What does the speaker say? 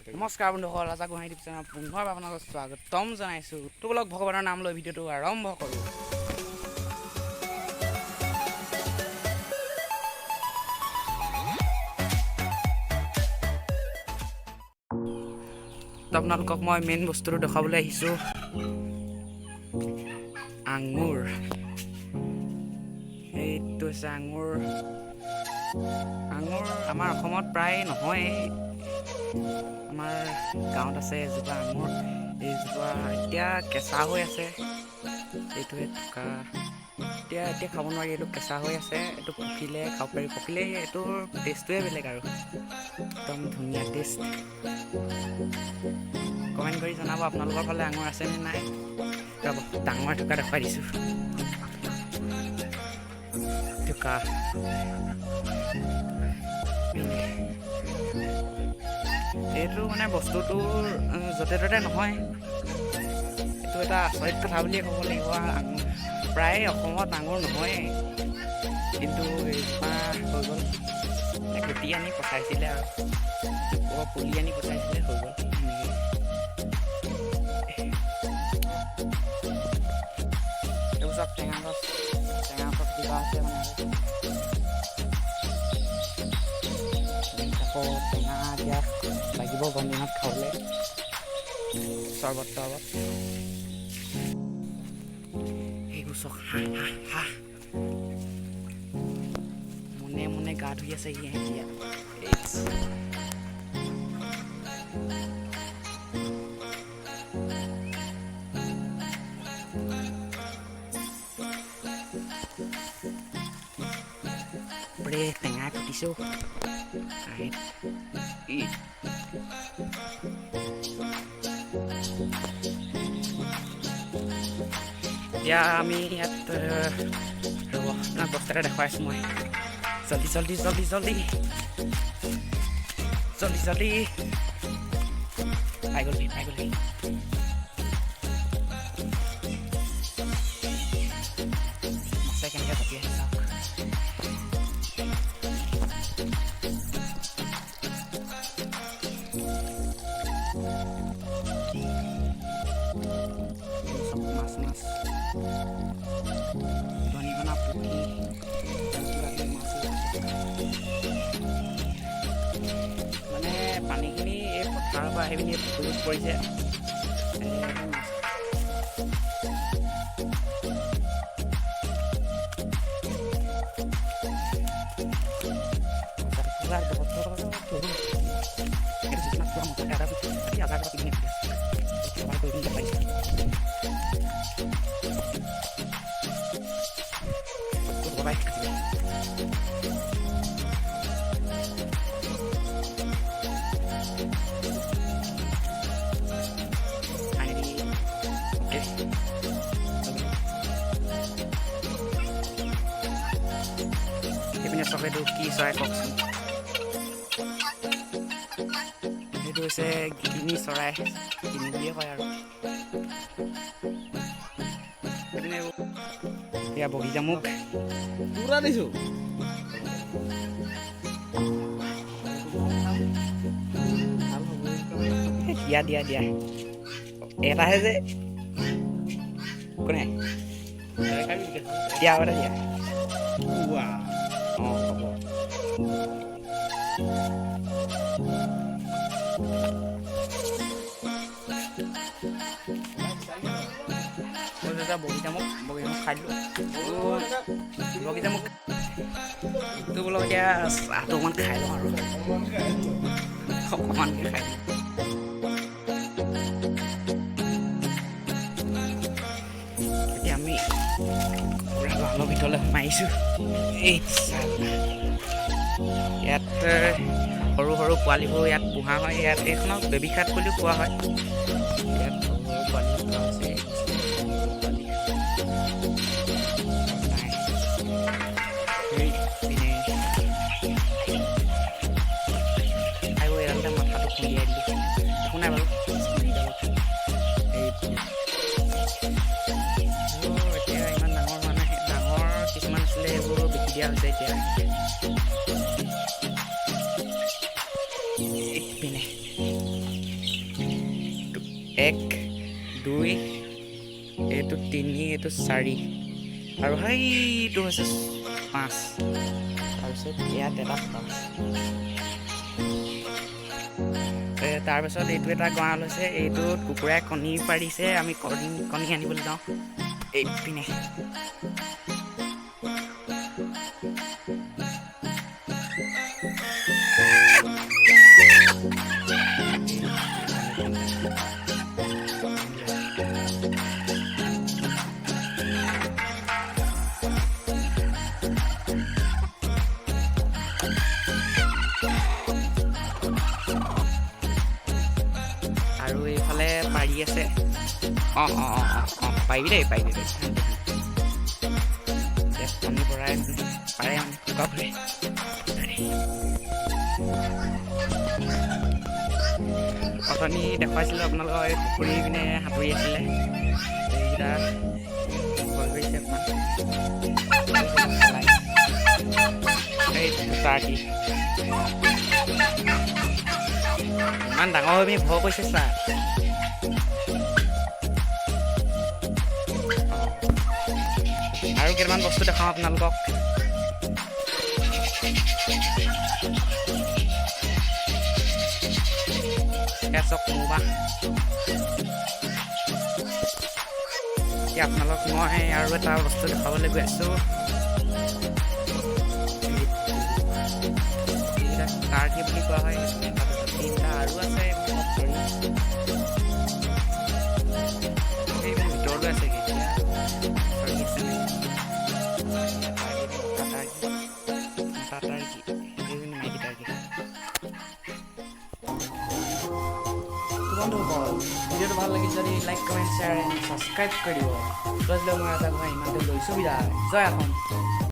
নমস্কাৰ বন্ধুসকল, ৰাজা গোহাঁই ইউটিউব চেনেলত পুনৰবাৰ আপোনালোকক স্বাগতম জনাইছোঁ। তো বলক, ভগৱানৰ নাম লৈ ভিডিঅ'টো আৰম্ভ কৰোঁ। তো আপোনালোকক মই মেইন বস্তুটো দেখুৱাবলৈ আহিছোঁ, আঙুৰ। এইটো হৈছে আঙুৰ। আঙুৰ আমাৰ অসমত প্ৰায় নহয়েই। আমাৰ গাঁৱত আছে এজোপা আঙুৰ। এইজোপা এতিয়া কেঁচা হৈ আছে। এইটোৱে থকা এতিয়া এতিয়া খাব নোৱাৰি, এইটো কেঁচা হৈ আছে। এইটো পকিলে খাব পাৰি। পকিলে এইটোৰ টেষ্টটোৱে বেলেগ আৰু একদম ধুনীয়া টেষ্ট। কমেণ্ট কৰি জনাব, আপোনালোকৰ ফালে আঙুৰ আছেনে নাই। ৰ'ব, ডাঙৰ থকা দেখুৱাই দিছোঁ। থকা এইটো মানে বস্তুটোৰ য'তে ত'তে নহয়। এইটো এটা আচৰিত কথা বুলিয়ে ক'ব লাগিব। আঙুৰ প্ৰায় অসমত আঙুৰ নহয়েই, কিন্তু এইজোপা হৈ গ'ল। এই গুটি আনি পচাইছিলে আৰু পুলি আনি পচাইছিলে, হৈ গ'ল এনেকৈ। এইবোৰ চব টেঙা গছ, টেঙা গছ কিবা আছে মানে। আকৌ টেঙা এতিয়া লাগিব গৰম দিনত খাবলৈ চৰ্বত তৰ্বত। সেইবোৰ চাওক, হাঁহ, হাঁহ, হাঁহ। মনে মনে গা ধুই আছে সি এতিয়া। এইচ। বাপৰে, টেঙা কুটিছোঁ হাঁহে। ই। এতিয়া আমি ইয়াত ৰ'ব, আপোনাক বস্তু এটা দেখুৱাই আছোঁ মই। জল্দি জল্দি জল্দি জল্দি জল্দি জল্দি। পাই গ'লহি, পাই গ'লহি। মাছে কেনেকৈ জঁপিয়াই আছে চাওক। চব মাছ, মাছ, দনিকণা, পুঠি, কিবা কিবি মাছ আছে। মানে পানীখিনি এই পথাৰৰ পৰা আহি পিনি এই পুখুৰীত পৰিছে। এই মাছ এইটো পুৰা মজাকে এটা আজাৰ টকা কিনি কৰি পিনি দেখাইছোঁ। বাই। Finally, okay. সেইপিনে চাওক, এইটো কি চৰাই কওকচোন? সেইটো হৈছে গিনি চৰাই, গিনি বুলিয়ে কয়। আৰু সেইপিনে এয়া বগী জামুক। পুৰা দিছো। দিয়া, দিয়া, দিয়া। এটাহে যে কোনে দিয়া, আৰু এটা দিয়া। অঁ, হ'ব। বগী জামুক, বগী জামুক খাই দিলোঁ, বগী জামুক। তো বোলো এতিয়া চাহটো অকণমান খাই লওঁ আৰু অকণমানকৈ খাই দিওঁ। এতিয়া আমি পুৰা গঁৰালৰ ভিতৰলৈ সোমাই আহিছোঁ। এই চালা। ইয়াত সৰু সৰু পোৱালিবোৰ ইয়াত পোহা হয়। ইয়াত এইখনক বেবী খাট বুলিও কোৱা হয়। ইয়াত সৰু সৰু পোৱালি পোহা হৈছে। পোৱালি নাই। সেইপিনে আৰু এডালতে মাথাটো খুন্দিয়াই দিলোঁ। একো নাই বাৰু, এইডালত। এইপিনে এইবোৰ এতিয়া ইমান ডাঙৰ হোৱা নাই। ডাঙৰ কিছুমান আছিলে, সেইবোৰ বিকি দিয়া হৈছে এতিয়া। এইপিনে এক, দুই, এইটো তিনি, এইটো চাৰি আৰু সেইটো হৈছে পাঁচ। তাৰপিছত ইয়াত এটা পাঁচ। তাৰপিছত এইটো এটা গঁৰাল হৈছে, এইটোত কুকুৰাই কণী পাৰিছে। আমি কণী আনিবলৈ যাওঁ এইপিনে। আৰু এইফালে পাৰি আছে। অঁ অঁ অঁ অঁ অঁ পাৰিবি দেই, পাৰিবি দেই। কণী পৰাই মানে পাৰে, মানে কুকুৰা পাৰে। অথনি দেখুৱাইছিলোঁ আপোনালোকক, এই পুখুৰী পিনে সাঁতুৰি আছিলে এইকেইটা, ভয় কৰিছে অকণমান। এই টাৰ্কি ইমান ডাঙৰ হৈ পিনি ভয় কৰিছে ছাৰ। আৰু কেইটামান বস্তু দেখাওঁ আপোনালোকক। এয়া চাওক মৌবাহ। এতিয়া আপোনালোক মই আৰু এটা বস্তু দেখাবলৈ গৈ আছোঁ। এইকেইটা টাৰ্কি বুলি কোৱা হয়। এটা, দুটা, তিনিটা আৰু আছে। চৰি, এই ভিতৰলৈ আছে। এতিয়া চৰি আছে নে? টাৰ্কি, মতা টাৰ্কি, এইজনী মাইকী টাৰ্কি। বন্ধুসকল, ভিডিঅ'টো ভাল লাগিছে যদি like, comment, share and subscribe কৰি দিব। আজিলৈ মই এটা কথা ইমানতে লৈছোঁ বিদায়। জয় অসম।